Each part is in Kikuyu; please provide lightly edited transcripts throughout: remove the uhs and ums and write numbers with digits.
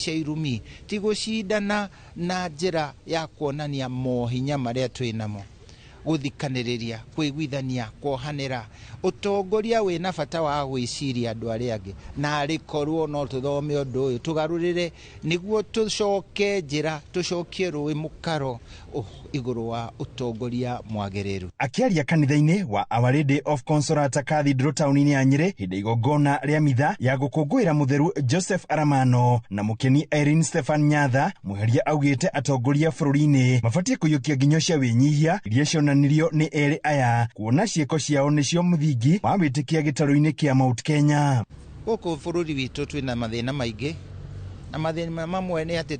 Cia irumi ti gũcindana na njĩra ya kuonania mohinya marĩa twĩ namo, gũthikanĩrĩria, kwĩguithania, kuohanĩra. Ũtongoria wĩna bata wa gwĩciria andũ arĩa angĩ, na arĩ korwo no tũthome ũndũ ũyũ tũgarũrĩre nĩguo tũcoke njĩra, tũcokie rũĩ mũkaro igũrũ wa ũtongoria mwagĩrĩru. Akĩaria kanitha-inĩ wa Our Lady of Consolata Cathedral taũni-inĩ ya Nyĩrĩ hĩndĩ igongona rĩa mitha ya gũkũngũĩra mũtheru Joseph Aramano na mũkeni Irene Stefan Nyatha, Muheria augĩte atongoria bũrũri-inĩ mabatiĩ kũiyũkia nginyo cia wĩnyihia iria cionanirio nĩ erĩ aya, kuona ciĩko ciao nĩcio mũthingi wa wĩtĩkia gĩtarũ-inĩ kĩa Mount Kenya. Gũkũ bũrũri witũ twĩna mathĩna maingĩ, na mathĩna mamwe nĩ atĩ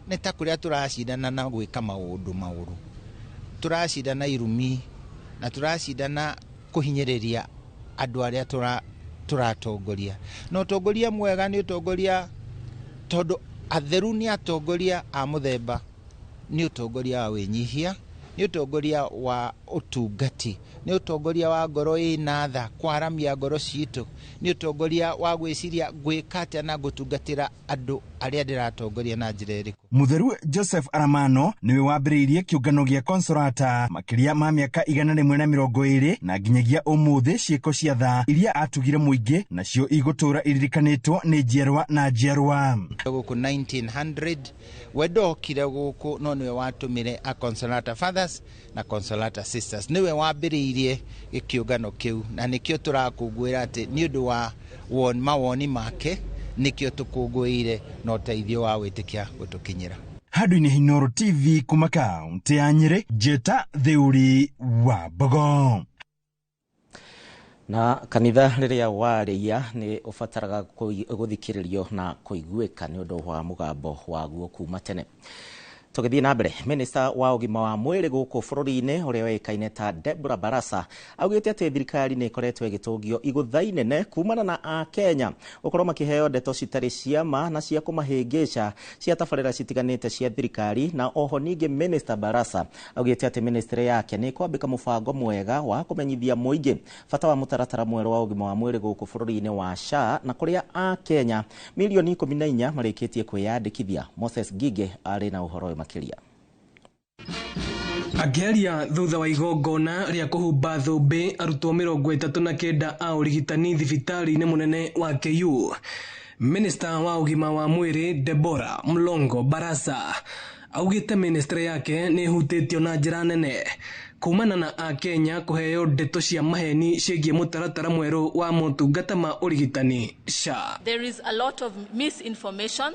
nĩ ta kũrĩa tũracindana na gwĩka maũndũ maũru, tũracindana irumi na tũracindana kũhinyĩrĩria andũ arĩa tũratongoria. Na ũtongoria mwega nĩ ũtongoria, tondũ atheru nĩ atongoria a mũthemba, nĩ ũtongoria wa wĩnyihia, nĩ ũtongoria wa ũtungati, nĩ ũtongoria wa ngoro ĩna tha, kwaramia ngoro citũ, nĩ ũtongoria wa gwĩciria gwĩka atĩa na gũtungatĩra andũ arĩa ndĩratongoria na njĩra ĩrĩkũ. Mũtheru Joseph Aramano nĩwe wambĩrĩirie kĩũngano gĩa Consolata makĩria ma mĩaka 120, na nginyagia ũmũthĩ ciĩko cia tha iria atugire mũingĩ nacio igũtũũra iririkanĩtwo nĩ njiarwa na njiarwa. Gũkũ 1900 we ndokire gũkũ, no nĩwe watũmire a Consolata Fathers na Consolata Sisters, nĩwe wambĩrĩirie gĩkĩũngano kĩu, na nĩkĩo tũrakũngũĩra atĩ nĩ ũndũ wa mawoni make nĩkĩo tũkũngũĩire na ũteithio wa wĩtĩkia gũtũkinyĩra. Handũ-inĩ Inooro TV kuma kaunti ya Nyĩrĩ, Njĩta Theuri wa Mbogo. Na kanitha rĩrĩa warĩia nĩ ũbataraga gũthikĩrĩrio na kũiguĩka nĩ ũndũ wa mũgambo waguo kuma tene. Tũgĩthiĩ na mbere, Minister wa ũgima wa mwĩrĩ gũkũ bũrũri-inĩ ũrĩa ũĩkaine ta Deborah Barasa augĩte atĩ thirikari nĩ ĩkoretwo ĩgĩtũngio igũtha inene kumana na Akenya gũkorwo makĩheo ndeto citarĩ cia ma na cia kũmahĩngĩca cia tabarĩra citiganĩte cia thirikari. Na oho ningĩ Minister Barasa augĩte atĩ ministry yake nĩ ĩkwambĩka mũbango mwega wa kũmenyithia mũingĩ bata wa mũtaratara mwerũ wa ũgima wa mwĩrĩ gũkũ bũrũri-inĩ wa SHA, na kũrĩa Akenya milioni 14 marĩkĩtie kwĩyandĩkithia. Moses Ngige arĩ na ũhoro ũyũ makĩria. Akĩaria thutha wa igongona rĩa kũhumba thũmbĩ arutwo 39 a ũrigitani thibitarĩ-inĩ mũnene wa KU, Minister wa ũgima wa mwĩrĩ Deborah Mlongo Barasa augĩte ministry yake nĩ ĩhutĩtio na njĩra nene kumana na Akenya kũheo ndeto cia maheni ciĩgiĩ mũtaratara mwerũ wa motungata ma ũrigitani SHA. There is a lot of misinformation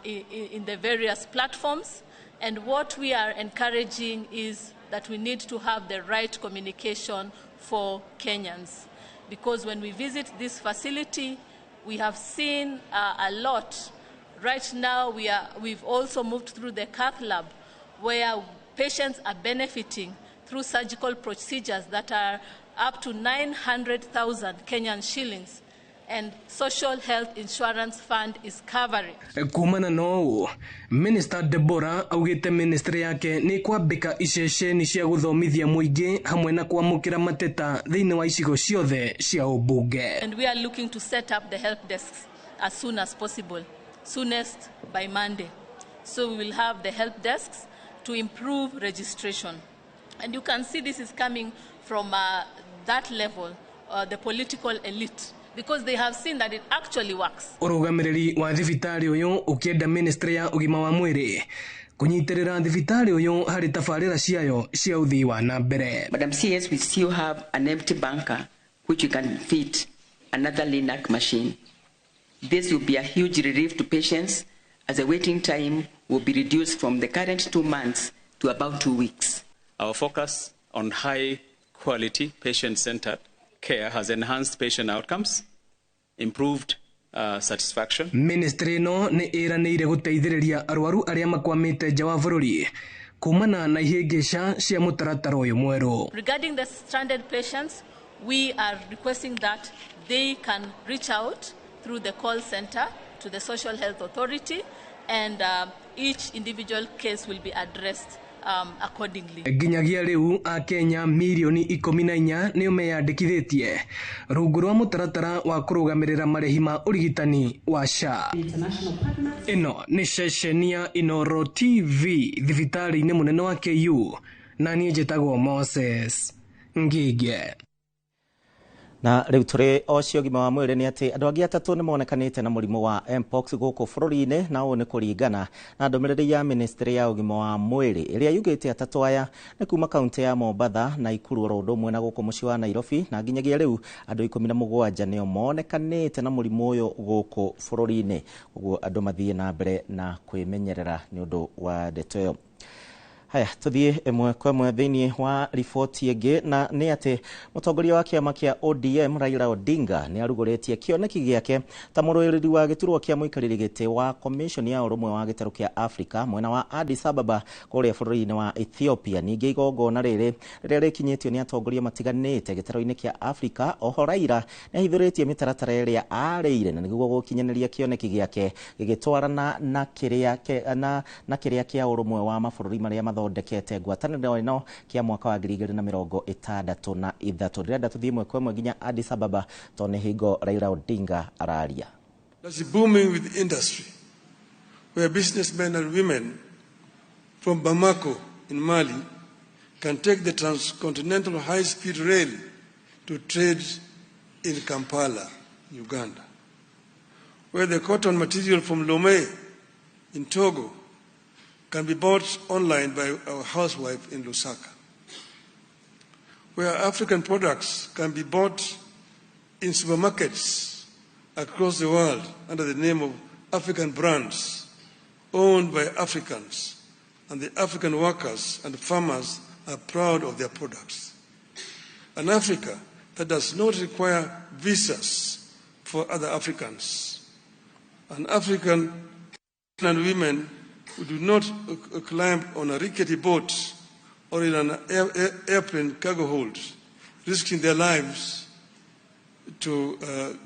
in the various platforms, and what we are encouraging is that we need to have the right communication for Kenyans, because when we visit this facility we have seen a lot. Right now we've also moved through the cath lab, where patients are benefiting through surgical procedures that are up to 900,000 Kenyan shillings, and Social Health Insurance Fund is covering. Kumana na ũũ, Minister Deborah augĩte ministry yake nĩ kwambĩka iceceni cia gũthomithia mũingĩ hamwe na kwamũkĩra mateta thĩinĩ wa icigo ciothe cia ũmbunge. And we are looking to set up the help desks as soon as possible, soonest by Monday. So we will have the help desks to improve registration. And you can see this is coming from that level, the political elite, because they have seen that it actually works. Ũrũgamĩrĩri wa thibitarĩ ũyũ ũkĩenda ministry ya ũgima wa mwĩrĩ kũnyitĩrĩra thibitarĩ ũyũ harĩ tabarĩra ciayo cia ũthii wa na mbere. Madam CS, we still have an empty bunker which we can fit another LINAC machine. This will be a huge relief to patients, as the waiting time will be reduced from the current 2 months to about 2 weeks. Our focus on high quality patient-centered care has enhanced patient outcomes, improved satisfaction. Ministry ĩno nĩ ĩranĩire gũteithĩrĩria arwaru arĩa makwamĩte nja wa bũrũri kumana na ihĩngĩca cia mũtaratara ũyũ mwerũ. Regarding the stranded patients, we are requesting that they can reach out through the call center to the Social Health Authority, and each individual case will be addressed accordingly. Nginyagia rĩu akenya mirioni 14 nĩo meyandĩkithĩtie rungu rwa mũtaratara wa kũrũgamĩrĩra marĩhi ma ũrigitani wa SHA. Ĩno nĩ ceceni ya Inooro TV thibitarĩ-inĩ mũnene wa KU, na niĩ njĩtagwo Moses Ngige. Na rĩu tũrĩ o cio ũgima wa mwĩrĩ nĩ atĩ andũ angĩ 3 nĩ monekanĩte na mũrimũ wa mpox gũkũ bũrũri-inĩ, na ũũ nĩ kũringana na ndũmĩrĩri ya ministry ya ũgima wa mwĩrĩ ĩrĩa yugĩte 3 aya nĩ kuma kaunti ya Mombatha na Ikuru oro ũndũ ũmwe na gũkũ mũciĩ wa Nairobi, na nginyagia rĩu andũ 17 nĩo monekanĩte na mũrimũ ũyũ gũkũ bũrũri-inĩ. Ũguo andũ mathiĩ na mbere na kwĩmenyerera nĩ ũndũ wa ndeto ĩyo. Haya, tuthiĩ ĩmwe kwa ĩmwe thĩinĩ wa riboti ĩngĩ, na nĩ atĩ mũtongoria wa kĩama kĩa ODM Raila Odinga nĩ arugũrĩtie kĩoneki gĩake ta mũrũĩrĩri wa gĩturwa kĩa mũikarĩri gĩtĩ wa Commission ya ũrũmwe wa gĩtarũ kĩa Afrika mwena wa Addis Ababa kũrĩa bũrũri-inĩ wa Ethiopia. Ningĩ igongona rĩrĩ rĩrĩa rĩkinyĩtio nĩ atongoria matiganĩte gĩtarũ-inĩ kĩa Afrika, oho Raila nĩ ahithũrĩtie mĩtaratara ĩrĩa arĩire na nĩguo gũkinyanĩria kĩoneki gĩake gĩgĩtwarana na kĩrĩa kĩa ũrũmwe wa mabũrũri marĩa mathondekete ngwatanĩro ĩno kĩa mwaka wa 2063. Ndĩrenda tũthiĩ ĩmwe kwa ĩmwe nginya Addis Ababa tondũ nĩ hingo Raila Odinga araria. That's booming with industry, where businessmen and women from Bamako in Mali can take the transcontinental high-speed rail to trade in Kampala, Uganda, where the cotton material from Lomé in Togo can be bought online by our housewife in Lusaka, where African products can be bought in supermarkets across the world under the name of African brands owned by Africans, and the African workers and farmers are proud of their products. An Africa that does not require visas for other Africans. An African and women who do not climb on a rickety boat or in an airplane cargo hold, risking their lives to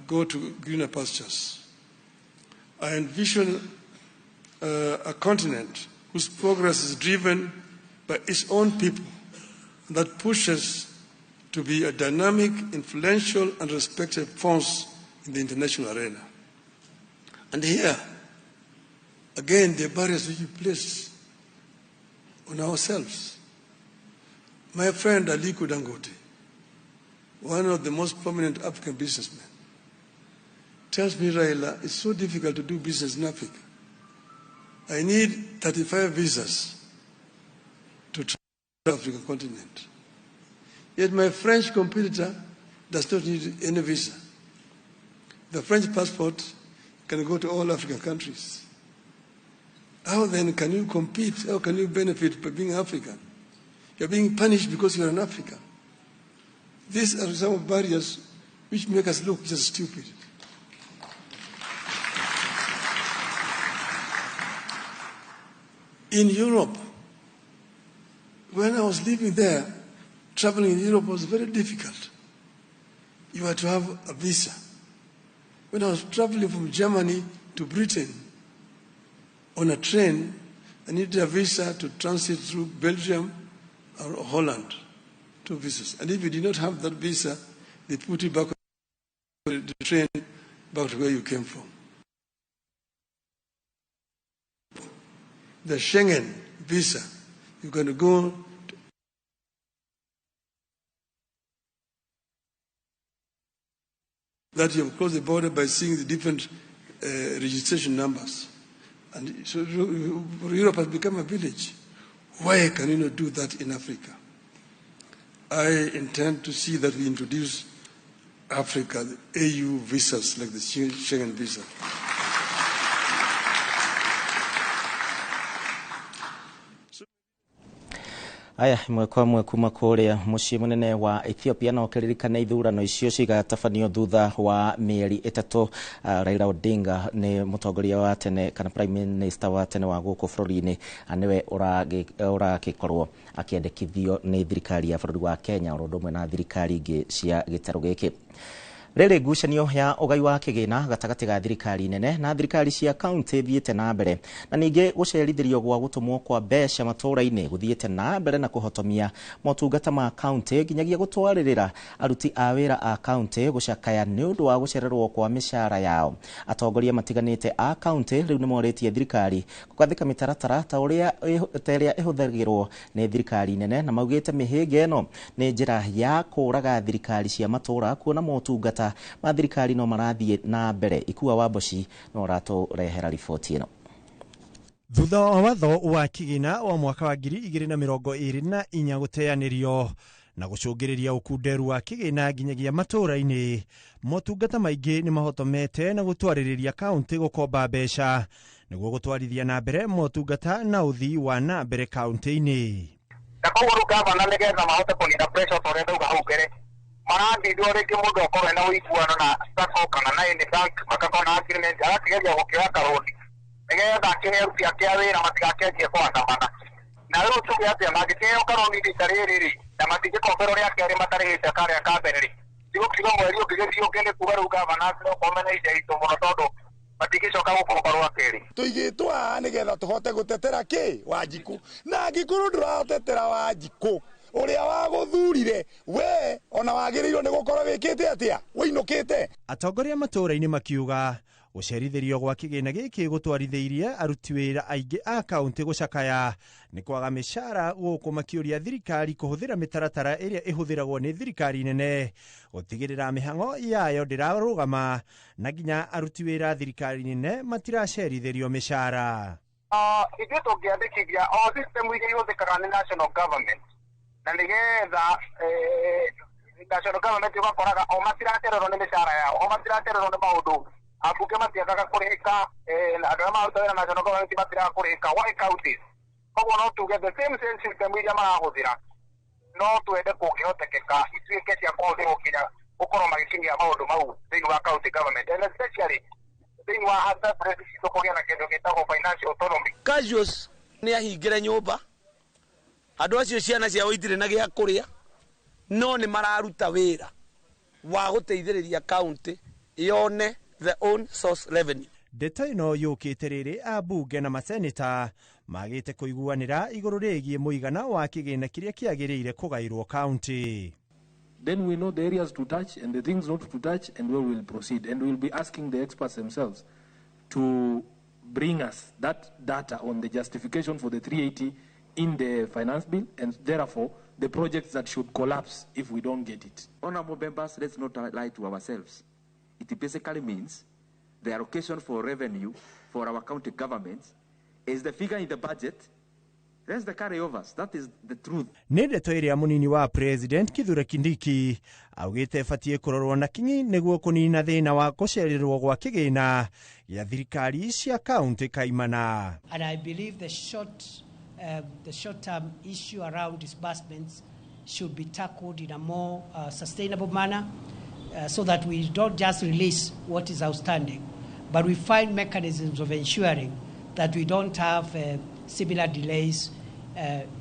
go to greener pastures. I envision a continent whose progress is driven by its own people and that pushes to be a dynamic, influential, and respected force in the international arena. And here, again, the barriers which we place on ourselves. My friend Aliko Dangote, one of the most prominent African businessmen, tells me, Raila, it's so difficult to do business in Africa. I need 35 visas to travel the African continent. Yet my French competitor does not need any visa. The French passport can go to all African countries. How then can you compete? How can you benefit by being African? You're being punished because you're an African. These are some barriers which make us look just stupid. In Europe, when I was living there, traveling in Europe was very difficult. You had to have a visa. When I was traveling from Germany to Britain on a train, I needed a visa to transit through Belgium or Holland, 2 visas. And if you did not have that visa, they put you back on the train back to where you came from. The Schengen visa, you can go to that you have crossed the border by seeing the different registration numbers. And so Europe has become a village. Why can you not do that in Africa? I intend to see that we introduce Africa, the AU visas, like the Schengen visa. Aya ĩmwe kwa ĩmwe kuma kũrĩa mũciĩ mũnene wa Ethiopia na ũkĩririkana ithurano icio cigatabanio thutha wa mĩeri 3. Raila Odinga nĩ mũtongoria wa tene kana prime minister wa tene wa gũkũ bũrũri-inĩ, nĩwe ũragĩkorwo akĩendekithio nĩ thirikari ya bũrũri wa Kenya oro ũndũ ũmwe na thirikari ingĩ cia gĩtarũ gĩkĩ. Rĩrĩ ngucanio ya ũgai wa kĩgĩna gatagatĩ ga thirikari nene na thirikari cia kaunti thiĩte na mbere, na ningĩ gũcerithĩrio gwa gũtũmwo kwa mbeca matũũra-inĩ gũthiĩte na mbere na kũhotomia motungata ma kaunti nginyagia gũtwarĩrĩra aruti a wĩra a kaunti gũcakaya nĩ ũndũ wa gũcererwo kwa mĩcara yao. Atongoria matiganĩte a kaunti rĩu nĩmorĩtie thirikari gũgathĩka mĩtaratara ta ĩrĩa ĩhũthagĩrwo nĩ thirikari nene, na maugĩte mĩhĩnga ĩno nĩ njĩra ya kũraga thirikari cia matũũra kuona motungata ma thirikari no marathiĩ na mbere. Ikua wa Mboci no ratũrehera riboti ĩno. Thutha wa watho wa kĩgĩna wa mwaka wa 2024 gũteanĩrio na gũcũngĩrĩria ũkunderu wa kĩgĩna nginyagia matũũra-inĩ, motungata maingĩ nĩ mahotomete na gũtwarĩrĩria kaunti gũkomba mbeca nĩguo gũtwarithia na mbere motungata na ũthii wa na mbere kaunti-inĩ. Na koguo rĩu gavana nĩgetha mahote kũnina pressure ta ũrĩa ndauga hau mbere, marathindwo rĩngĩ mũndũ akorwo ena ũiguano na SACCO kana na any bank, makakorwo na agreement, agakĩgeria gũkĩoya karũni nĩgetha akĩhe aruti ake a wĩra matigakĩanjie kũandamana. Na rĩu tuge atĩa, mangĩkĩheo karũni rita rĩrĩ rĩ, na matingĩkomberwo rĩa kerĩ matarĩhĩte karĩa ka mbere rĩ, tigũkiuga mweri ũngĩ gĩthiĩ ũngĩ nĩ kuga rĩu gavana no mena ihinda iritũ mũno tondũ matingĩcoka gũkomba rwa kerĩ. Tũigĩtwo haha nĩgetha tũhote gũtetera kĩ Wanjikũ, na angĩkorwo ndũratetera Wanjikũ ũrĩa wagũthurire we ona wagĩrĩirwo nĩ gũkorwo wĩkĩte atĩa, wĩinũkĩte. Atongoria matũũra-inĩ makiuga gũcerithĩrio gwa kĩgĩna gĩkĩ gũtwarithĩirie aruti wĩra aingĩ a kaunti gũcakaya nĩ kwaga mĩcara, gũkũ makĩũria thirikari kũhũthĩra mĩtaratara ĩrĩa ĩhũthĩragwo nĩ thirikari nene gũtigĩrĩra mĩhang'o yayo ndĩrarũgama na nginya aruti wĩra thirikari nene matiracerithĩrio mĩcara. Ithuĩ tũngĩandĩkithia o system iria ihũthĩkaga nĩ national government, na nĩgetha national government ũgakoraga o matiracererwo nĩ mĩcara yao, o matiracererwo nĩ maũndũ, ambunge matiagaga kũrĩhĩka, andũ arĩa mararuta wĩra national government matiraga kũrĩhĩka, why counties? Koguo no tuge the same system iria marahũthĩra no twende kũngĩhotekeka ituĩke cia kũhũthĩrwo nginya gũkorwo magĩkinyia maũndũ mau thĩinĩ wa county government, and especially thĩinĩ wa enterprise citũ kũgĩa na kĩndũ gĩtagwo financial autonomy. Casuals nĩ ahingĩre nyũmba, andũ acio ciana ciao itirĩ na gĩa kũrĩa, no nĩ mararuta wĩra wa gũteithĩrĩria county yone the own source revenue. Ndeto ĩno yũkĩte rĩrĩ ambunge na maseneta magĩte kũiguanĩra igũrũ rĩgiĩ mũigana wa kĩgĩna kĩrĩa kĩagĩrĩire kũgairwo kaunti. Then we know the areas to touch and the things not to touch, and where we will proceed. And we will be asking the experts themselves to bring us that data on the justification for the 380 in the finance bill, and therefore the projects that should collapse if we don't get it. Honorable members, let's not lie to ourselves. It basically means the allocation for revenue for our county governments is the figure in the budget. That's the carryovers. That is the truth. Nĩ ndeto ĩrĩa mũnini wa President Kithure Kindiki augĩte ĩbatiĩ kũrorwo na kinyi nĩguo kũnina thĩna wa gũcererwo gwa kĩgĩna gĩa thirikari cia kaunti kaimana. And I believe the short-term issue around disbursements should be tackled in a more sustainable manner, so that we don't just release what is outstanding, but we find mechanisms of ensuring that we don't have similar delays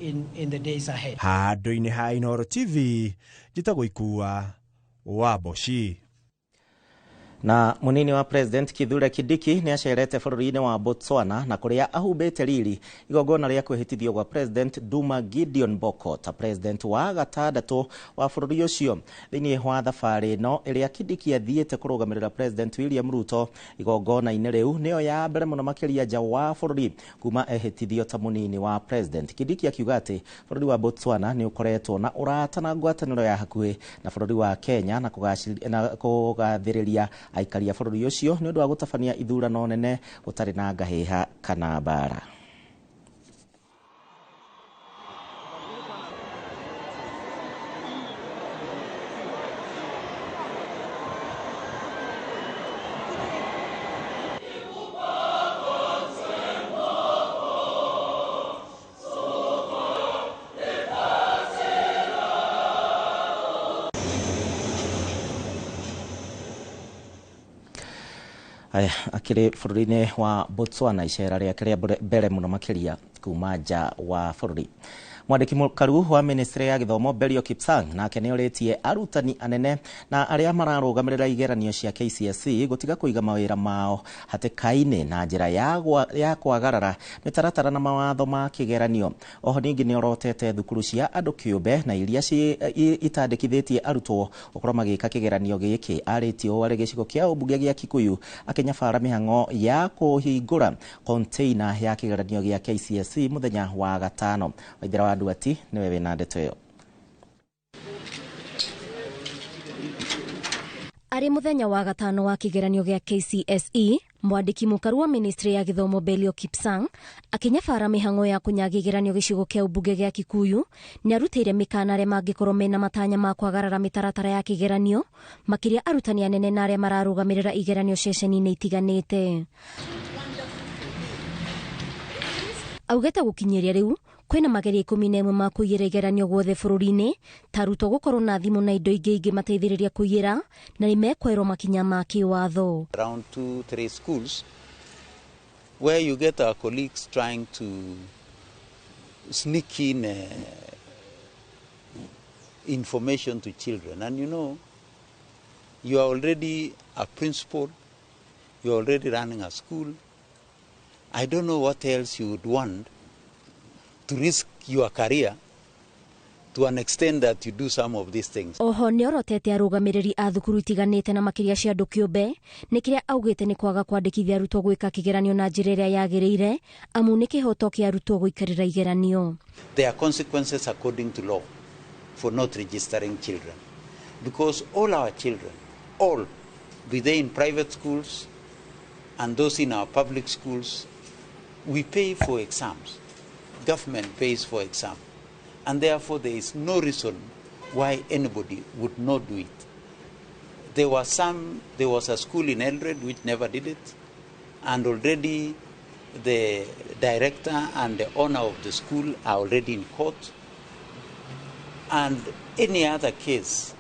in the days ahead. Handũ-inĩ ha Inooro TV, njĩtagwo Ikua wa Mboci. Na munini wa President Kithure Kindiki nĩ acerete bũrũri-inĩ wa Botswana na kũrĩa ahumbĩte riri igongona rĩa kwĩhĩtithio gwa President Duma Gideon Boko ta President wa gatandatũ wa bũrũri ũcio. Thĩinĩ wa thabarĩ ĩno ĩrĩa Kindiki athiĩte kũrũgamĩrĩra President William Ruto igongona-inĩ rĩu nĩyo ya mbere mũno makĩria nja wa bũrũri kuma ehĩtithio ta munini wa President. Kindiki akiuga atĩ bũrũri wa Botswana nĩ ũkoretwo na ũrata na ngwatanĩro ya hakuhĩ na bũrũri wa Kenya na kũgathĩrĩria aikari a bũrũri ũcio nĩ ũndũ wa gũtabania ithurano nene gũtarĩ na ngahĩha kana mbara. Akĩrĩ bũrũri-inĩ wa Botswana icera rĩake rĩa mbere mũno makĩria kuma nja wa bũrũri. Mwandĩki mũkaru wa ministry ya gĩthomo Belio Kipsang nake nĩorĩtie arutani anene na arĩa mararũgamĩrĩra igeranio cia KCSE gũtiga kũiga mawĩra mao hatĩka-inĩ na njĩra ya kwagarara mĩtaratara na mawatho ma kĩgeranio. Oho ningĩ nĩorotete thukuru cia andũ kĩũmbe na iria itandĩkithĩtie arutwo gũkorwo magĩka kĩgeranio gĩkĩ. Arĩtie ũũ arĩ gĩcigo kĩa ũmbunge gĩa Kikuyu akĩnyabara mĩhang'o ya kũhingũra container ya kĩgeranio gĩa KCSE mũthenya wa gatano. Waithera wa Nduati nĩwe wĩna ndeto ĩyo. Arĩ mũthenya wa gatano wa kĩgeranio gĩa KCSE, mwandĩki mũkaru wa ministry ya gĩthomo Belio Kipsang akĩnyabara mĩhang'o ya kũnyagia igeranio gĩcigo kĩa ũmbunge gĩa Kikuyu nĩarutĩire mĩkana arĩa mangĩkorwo mena matanya ma kwagarara mĩtaratara ya kĩgeranio, makĩria arutani anene na arĩa mararũgamĩrĩra igeranio ceceni-inĩ itiganĩte. Augĩte gũkinyĩria rĩu kwĩna mageria 11 ma kũiyĩra igeranio guothe bũrũri-inĩ, ta arutwo gũkorwo na thimũ na indo ingĩ ingĩmateithĩrĩria kũiyĩra, na nĩmekwoerwo makinya ma kĩwatho. Around 2-3 schools where you get our colleagues trying to sneak in information to children, and you know, you are already a principal, you are already running a school. I don't know what else you would want to risk your career to an extent that you do some of these things. Oho nĩorotete arũgamĩrĩri a thukuru itiganĩte na makĩria cia andũ kĩũmbe nĩ kĩrĩa augĩte nĩ kwaga kwandĩkithia arutwo gwĩka kĩgeranio na njĩra ĩrĩa yagĩrĩire, amu nĩ kĩhoto kĩa arutwo gũikarĩra igeranio. There are consequences according to law for not registering children, because all our children, all, be they in private schools and those in our public schools, we pay for exams. Government pays for exam, and therefore there is no reason why anybody would not do it. There was a school in Eldoret which never did it, and already the director and the owner of the school are already in court. And any other case,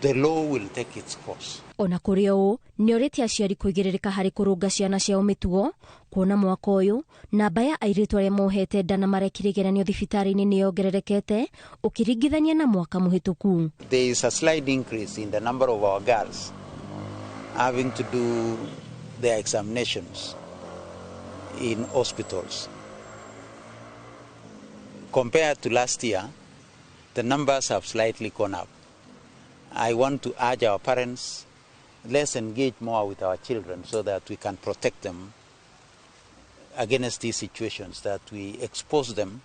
the law will take its course. Ona kũrĩ ũũ, nĩorĩtie aciari kũigĩrĩrĩka harĩ kũrũnga ciana ciao mĩtugo, kuona mwaka ũyũ namba ya airĩtu arĩa mohete nda na marekire igeranio thibitarĩ-inĩ nĩyongererekete ũkĩringithania na mwaka mũhĩtũku. There is a slight increase in the number of our girls having to do their examinations in hospitals. Compared to last year, the numbers have slightly gone up. I want to urge our parents, let's engage more with our children so that we can protect them against these situations, that we expose them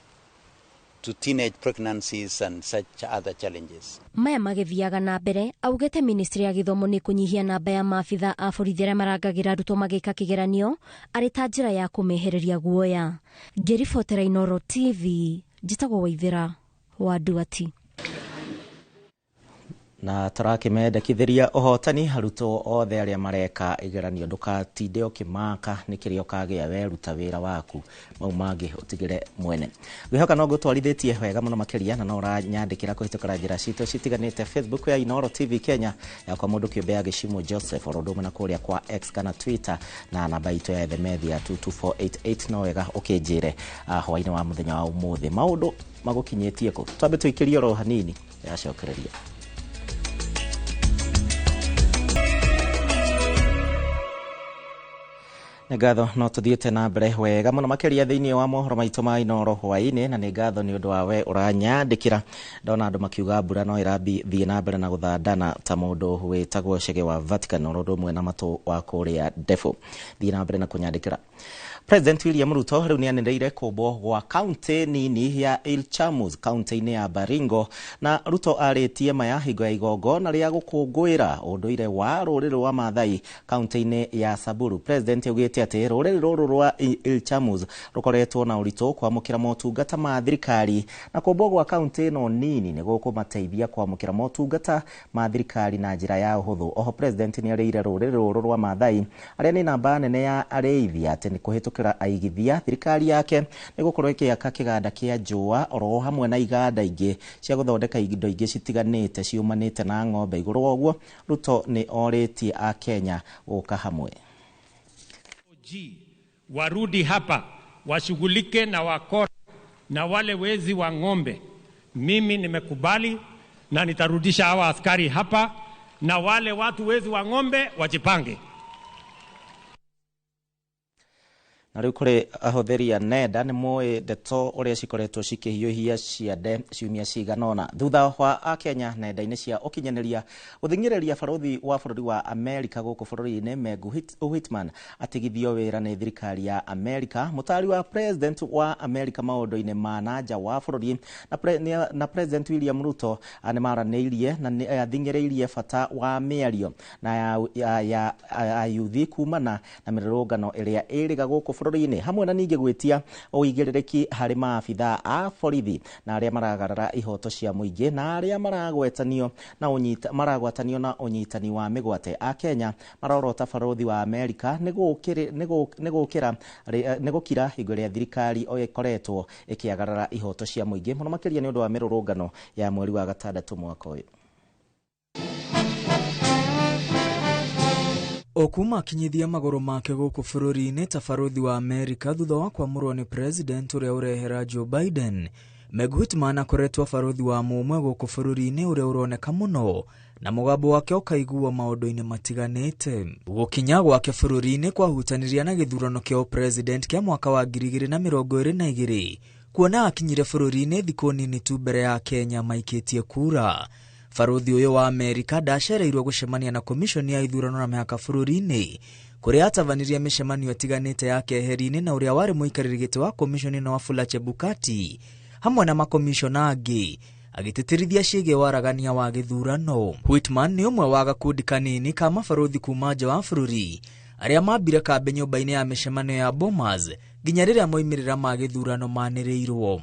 to teenage pregnancies and such other challenges. Maya magĩthiaga na mbere, augĩte ministry ya gĩthomo nĩ kũnyihia namba ya maabitha a borithi arĩa marangagĩra arutwo magĩka kĩgeranio arĩ ta njĩra ya kũmehereria guoya. Ngĩribotera Inooro TV, njĩtagwo Waithera wa Nduati. Na tũrakĩmendekithĩria ũhotani arutwo othe arĩa mareka igeranio, ndũkatinde ũkĩmaka nĩ kĩrĩa ũkagĩa, weruta wĩra waku, mau mangĩ ũtigĩre mwene. Ngwĩhoka no ngũtwarithĩtie wega mũno makĩria, na no ũranyandĩkĩra kũhĩtũkĩra njĩra citũ citiganĩte, Facebook ya Inooro TV Kenya yakwa mũndũ kĩũmbe ya Gĩcimo Joseph, oro ũndũ ũmwe na kũrĩa kwa X kana Twitter, na namba itũ ya SMS ya 22488. No wega ũkĩnjĩre hwaĩ-inĩ wa mũthenya wa ũmũthĩ maũndũ magũkinyĩtie kũ. Twambe tũikĩrie oro hanini yacokereria. Nĩ ngatho no tũthiĩte na mbere wega mũno makĩria thĩinĩ wa mohoro maitũ ma Inooro hwaĩ-inĩ, na nĩ ngatho nĩ ũndũ wa we ũranyandĩkĩra. Ndona andũ makiuga mbura no ĩrathiĩ na mbere na gũthandana ta mũndũ wĩtagwo Chege wa Vatican, oro ũndũ ũmwe na matũ wa kũrĩa Defo. Thiĩ na mbere na kũnyandĩkĩra. President William Ruto rĩu nĩanĩrĩire kũmbwo gwa kaunti nini ya Ilchamus kaunti-inĩ ya Baringo, na Ruto arĩtie maya hingo ya igongona rĩa gũkũngũĩra ũndũire wa rũrĩrĩ rwa Maathai kaunti-inĩ ya Samburu. President augĩte atĩ rũrĩrĩ rũrũ rwa Ilchamus rũkoretwo na ũritũ kwamũkĩra motungata ma thirikari, na kũmbwo gwa kaunti ĩno nini nĩ gũkũmateithia kwamũkĩra motungata ma thirikari na njĩra ya ũhũthũ. Oho President nĩarĩire rũrĩrĩ rũrũ rwa Maathai arĩa nĩ namba nene ya arĩithi atĩ nĩ kũhĩtũkĩra aigithia thirikari yake nĩ gũkorwo ĩkĩaka kĩganda kĩa njũa oro hamwe na iganda ingĩ cia gũthondeka indo ingĩ citiganĩte ciumanĩte na ng'ombe. Igũrũ wa ũguo, Ruto nĩ orĩtie a Kenya gũka hamwe. Warudi hapa washughulike na wakora Na wale wezi wa ng'ombe, mimi nimekubali na nitarudisha hawa askari hapa, na wale watu wezi wa ng'ombe wajipange. Na rĩu kũrĩ ahũthĩri a nenda nĩ moĩ ndeto ũrĩa cikoretwo cikĩhiũhia ciande ciumia cigana ũna thutha wa akenya nenda-inĩ cia ũkinyanĩria gũthing'ĩrĩria barũthi wa bũrũri wa Amerika gũkũ bũrũri-inĩ Meg Whitman atigithio wĩra nĩ thirikari ya Amerika. Mũtaari wa president wa Amerika maũndũ-inĩ ma na nja wa bũrũri na President William Ruto nĩ maranĩirie na nĩ athing'ĩrĩirie bata wa mĩario na ya ayuthi kumana na mĩrũrũngano ĩrĩa ĩrĩga gũkũ bũrũri-inĩ hamwe na ningĩ gwĩtia ũigĩrĩrĩki harĩ maabithaa a borithi na arĩa maragarara ihoto cia mũingĩ na arĩa maragwatanio na ũnyitani wa mĩgwate. A Kenya marorota barũthi wa Amerika nĩ gũkira hingo ĩrĩa thirikari ĩkoretwo ĩkĩagarara ihoto cia mũingĩ mũno makĩria nĩ ũndũ wa mĩrũrũngano ya mweri wa gatandatũ mwaka ũyũ. Okuma akinyithia magũrũ make gũkũ bũrũri-inĩ ta barũthi wa Amerika thutha wa kwamũrwo nĩ president ũrĩa ũrehera Joe Biden. Meg Whitman akoretwo barũthi wa mũmwe gũkũ bũrũri-inĩ ũrĩa ũroneka mũno na mũgambo wake ũkaiguo maũndũ-inĩ matiganĩte. Gũkinya gwake bũrũri-inĩ kwahutanirie na gĩthurano kĩa president kĩa mwaka wa 2022 kuona akinyire bũrũri-inĩ thikũ nini tu mbere ya Kenya maikĩtie kura. Barũthi ũyũ wa Amerika ndacereirwo gũcemania na komishoni ya ithurano na mĩhaka bũrũri-inĩ kũrĩa atabanirie mĩcemanio ĩtiganĩte ya keheri-inĩ na ũrĩa warĩ mũikarĩri gĩtĩ wa komishoni na Wafula Chebukati hamwe na makomishona angĩ agĩtĩtĩrithia ciĩgiĩ waragania wa gĩthurano. Whitman nĩ ũmwe wa gakundi kanini ka mabarũthi kuma nja wa bũrũri arĩa mambire kambĩ nyũmba-inĩ ya mĩcemanio ya Bomas nginya rĩrĩa moimĩrĩra ma gĩthurano manĩrĩirwo.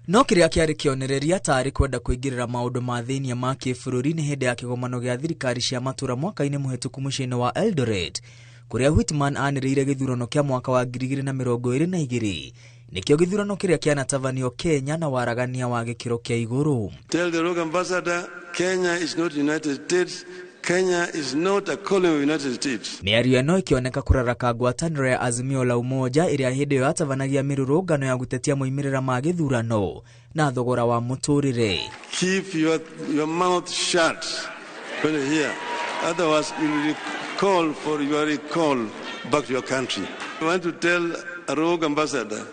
No kĩrĩa kĩarĩ kĩonereria tarĩ kwenda kũingĩrĩra maũndũ ma thĩinĩ ma kĩbũrũri nĩ hĩndĩ ya kĩgomano gĩa thirikari cia matũra mwaka-inĩ mũhĩtũku mũciĩ-inĩ wa Eldoret kũrĩa Whitman anĩrĩire gĩthurano kĩa mwaka wa 2022 nĩkĩo gĩthurano kĩrĩa kĩanatabanio Kenya na waragania wa gĩkĩro kĩa igũrũ. Tell the rogue ambassador Kenya is not United States. Kenya is not a colony of United States. Mĩario ĩno ĩkĩoneka kũraraka ngwatanĩro ya Azimio la Umoja ĩrĩa hĩndĩ ĩyo yatabanagia mĩrũrũngano ya gũtetia moimĩrĩra ma gĩthurano na thogora wa mũtũrĩre. Keep your mouth shut when you hear. Otherwise you will call for your recall back to your country. I want to tell a rogue ambassador,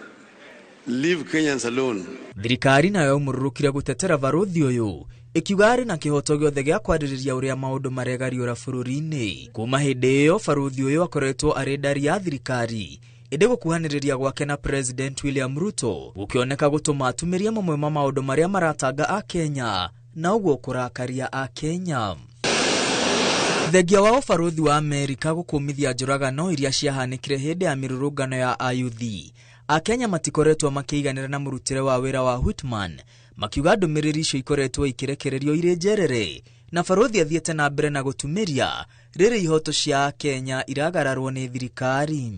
leave Kenyans alone. Thirikari nayo yaumũrũrũkire gũtetera barũthi ũyũ ikiuga arĩ na kĩhoto gĩothe gĩa kwarĩrĩria ũrĩa maũndũ maregariũra bũrũri-inĩ. Kuma hĩndĩ ĩyo barũthi ũyũ akoretwo arĩ ndari ya thirikari ĩndĩ gũkuhanĩrĩria gwake na President William Ruto gũkĩoneka gũtũma atumĩrie mamwe ma maũndũ marĩa maratanga a Kenya na ũguo kũrakaria a Kenya. Thengia wa ũbarũthi wa Amerika gũkũmithia njũragano iria ciahanĩkire hĩndĩ ya mĩrũrũngano ya ayuthi, Akenya matikoretwo makĩiganĩra na mũrutĩre wa wĩra wa Whitman makiuga ndũmĩrĩri icio ikoretwo ikirekererio irĩ njerere na barũthi athiĩte na mbere na gũtumĩria rĩrĩ ihoto cia Kenya iragararwo nĩ thirikari.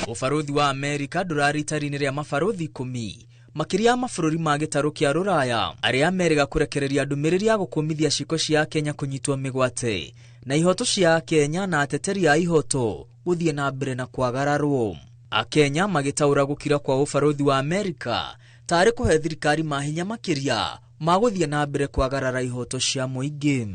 Ũbarũthi wa Amerika ndũrarĩ itari-inĩ rĩa mabarũthi 10 makĩria ya mabũrũri ma gĩtarũ kĩa Rũraya arĩa merĩga kũrekereria ndũmĩrĩri ya gũkũmithia ciĩko cia Kenya kũnyitwo mĩgwate na ihoto cia Kenya na ateteri a ihoto gũthiĩ na mbere na kwagararwo. Akenya magĩtaũra gũkira kwa ũbarũthi wa Amerika tarĩ kũhe thirikari mahinya makĩria ma gũthiĩ na mbere kwagarara ihoto cia mũingĩ.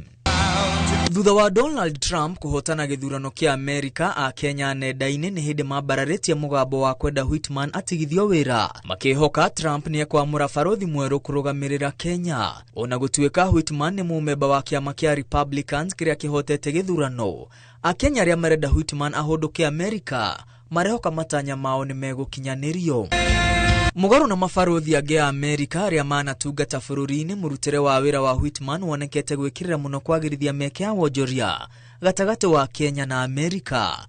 Thutha wa Donald Trump kũhotana gĩthurano kĩa Amerika, Akenya nenda-inĩ nĩ hĩndĩ mambararĩtie mũgambo wa kwenda Whitman atigithio wĩra makĩhoka Trump nĩ ekwamũra barũthi mwerũ kũrũgamĩrĩra Kenya. Ona gũtuĩka Whitman nĩ mũmemba wa kĩama kĩa Republicans kĩrĩa kĩhotete gĩthurano, Akenya arĩa marenda Whitman ahũndũke Amerika marehoka matanya mao nĩ megũkinyanĩrio. Mũgarũ na mabarũthi angĩ a Amerika arĩa manatungata bũrũri-inĩ, mũrutĩre wa wĩra wa Whitman wonekete gwĩkĩrĩra mũno kwagĩrithia mĩeke ya wonjoria gatagatĩ wa Kenya na Amerika.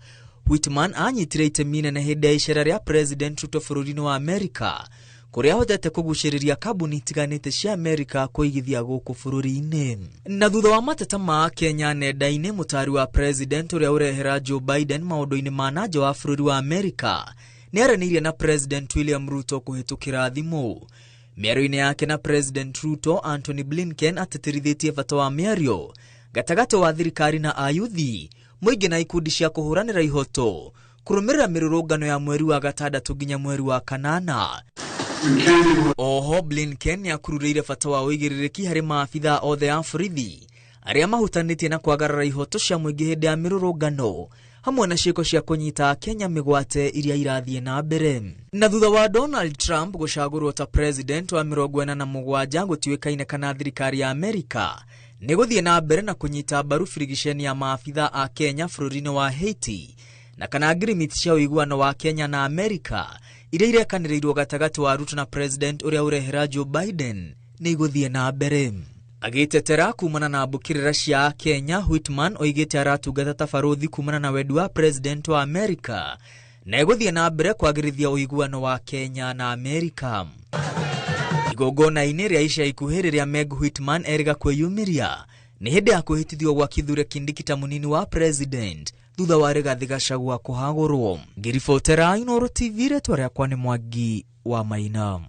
Whitman anyitire itemi inene hĩndĩ ya icera rĩa President Ruto bũrũri-inĩ wa Amerika kũrĩa ahotete kũgucĩrĩria kambuni itiganĩte cia Amerika kũigithia gũkũ bũrũri-inĩ. Na thutha wa mateta ma Kenya nenda-inĩ, mũtari wa President ũrĩa ũrehera Joe Biden maũndũ-inĩ ma na nja wa bũrũri wa Amerika nĩaranĩirie na President William Ruto kũhĩtũkĩra thimũ. Mĩario-inĩ yake na President Ruto, Anthony Blinken atĩtĩrithĩtie bata wa mĩario gatagatĩ wa thirikari na ayuthi mũingĩ na ikundi cia kũhũranĩra ihoto kũrũmĩrĩra mĩrũrũngano ya mweri wa gatandatũ nginya mweri wa kanana. Oho Blinken nĩakururĩire bata wa ũigĩrĩrĩki harĩ maabithaa othe a borithi arĩa mahutanĩtie na kwagarara ihoto cia mũingĩ hĩndĩ ya mĩrũrũngano hamwe na ciĩko cia kũnyita Kenya mĩgwate iria irathiĩ na mbere. Na thutha wa Donald Trump gũcagũrwo ta president wa 47 gũtuĩkaine kana thirikari ya Amerika nĩ gũthiĩ na mbere na kũnyita mbaru birigiceni ya maabithaa a Kenya bũrũri-inĩ wa Haiti na kana ngirimiti cia ũiguano wa Kenya na Amerika iria irekanĩrĩirwo gatagatĩ wa Ruto na president ũrĩa ũrehera Joe Biden nĩ igũthiĩ na mbere. Agĩtetera kumana na mbũkĩrĩra cia Kenya, Whitman oigĩte aratungata ta barũthi kumana na wendi wa president wa Amerika na egũthiĩ na mbere kwagĩrithia ũiguano wa Kenya na Amerika. Igongona-inĩ rĩa ica ikuhĩ rĩrĩa Meg Whitman erĩga kwĩyumĩria nĩ hĩndĩ ya kwĩhĩtithio gwa Kithure Kindiki ta mũnini wa president thutha wa Rigathi Gachagua kũhagũrwo. Ngĩribotera Inooro TV, rĩtwa rĩakwa nĩ Mwangi wa Maina.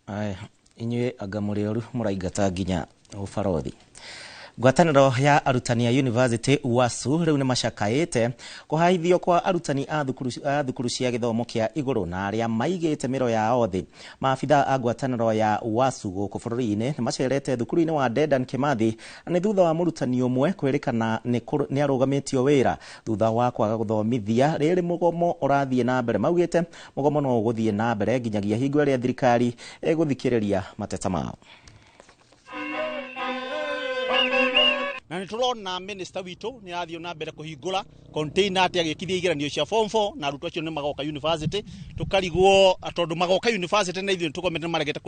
Aya, inyuĩ anga mũrĩ oru mũraingata nginya ũbarothi. Ngwatanĩro ya arutani a University UASU rĩu nĩ macakaĩte kũhaithio kwa arutani a thukuru cia gĩthomo kĩa igũrũ na arĩa maigĩte mĩro yao thĩ. Maabithaa a ngwatanĩro ya UASU gũkũ bũrũri-inĩ nĩ macerete thukuru-inĩ wa Dedan Kimathi na nĩ thutha wa mũrutani ũmwe kwĩrĩkana nĩ arũgamĩtio wĩra thutha wa kwaga gũthomithia. Rĩrĩ mũgomo ũrathiĩ na mbere, maugĩte mũgomo no ũgũthiĩ na mbere nginyagia hingo ĩrĩa thirikari ĩgũthikĩrĩria mateta mao. Na nĩ tũrona minister witũ nĩ arathiĩ na mbere kũhingũra container atĩ agĩkithia igeranio cia form 4 na arutwo acio nĩ magoka university tũkarigwo tondũ magoka university na ithuĩ tũgomete maregete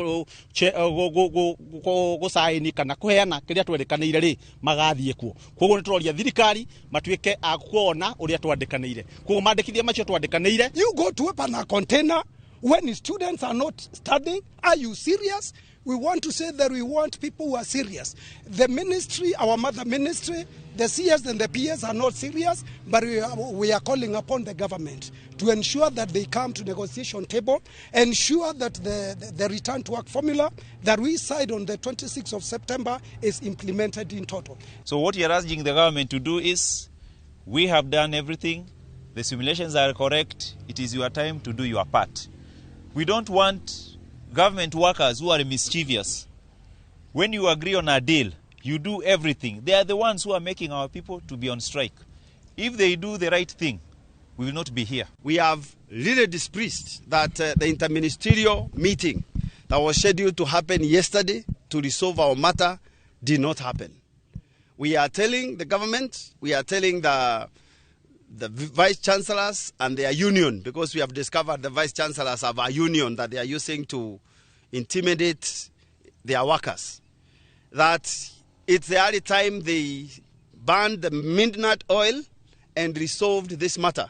gũcaini kana kũheana kĩrĩa twerĩkanĩire rĩ magathiĩ kuo. Koguo nĩ tũroria thirikari matuĩke a kuona ũrĩa twandĩkanĩire. Koguo mandĩkithia macio twandĩkanĩire. You go to open a container when students are not studying. Are you serious? We want to say that we want people who are serious. The ministry, our mother ministry, the CS and the PS are not serious, but we are calling upon the government to ensure that they come to negotiation table, ensure that the return to work formula that we signed on the 26th of September is implemented in total. So what we are asking the government to do is, we have done everything, the simulations are correct, it is your time to do your part. We don't want government workers who are mischievous. When you agree on a deal, you do everything. They are the ones who are making our people to be on strike. If they do the right thing, we will not be here. We have really displeased that the interministerial meeting that was scheduled to happen yesterday to resolve our matter did not happen. We are telling the government, we are telling the vice chancellors and their union, because we have discovered the vice chancellors have a union that they are using to intimidate their workers, that it's the early time they banned the midnight oil and resolved this matter.